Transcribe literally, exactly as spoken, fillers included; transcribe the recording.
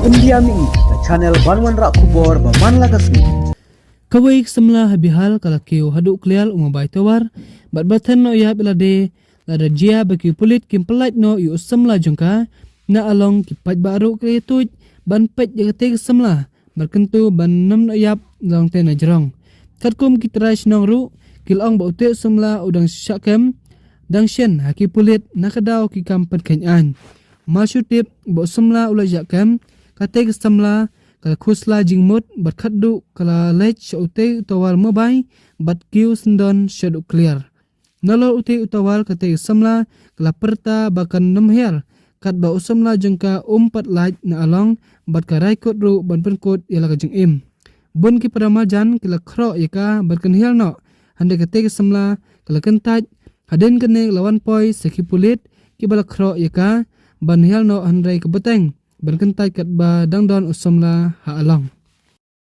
India Mih, ka channel ban wanrah khubor ba man la ka sngi. Kawei ka samla ha Bihar ka la kiew haduh kliar u mobile tower bad ba theh noh ïap ïa lade lada jia ba ki pulit kim pyllait noh ïa u samla jong ka. Na Along ki paidbah ruh ki la ïa tuid ban peit ïa katei ka samla bad kyntu ban nym noh ïap long te na jrong. Katkum ki trai shnong ruh ki la ong ba utei u samla u dang shah kem, dang shen ha ki pulit na ka daw ki kam pynkheiñ aiñ. Mar shu tip ba u samla u la shah kem, katei ka samla ka la khuslai jingmut bad khatduh ka la leit sha utei u tower mobile bad kiew syndon shaduh kliar. Nalor utei u tower katei ka samla ka la pyrta ba kan nym hiar katba u samla jong ka um pat lait na Along bad ka rai kut ruh ban pynkut ïa la ka jingim. Bun ki para marjan ki la khroh ïa ka ban kynhiar noh, hynrei katei ka samla ka la kyntait. Hadien kane ka la wan poi sa ki pulit kiba la khroh ïa ka ban hiar noh, hynrei ka bteng ban kyntait katba dang don u samla ha Along.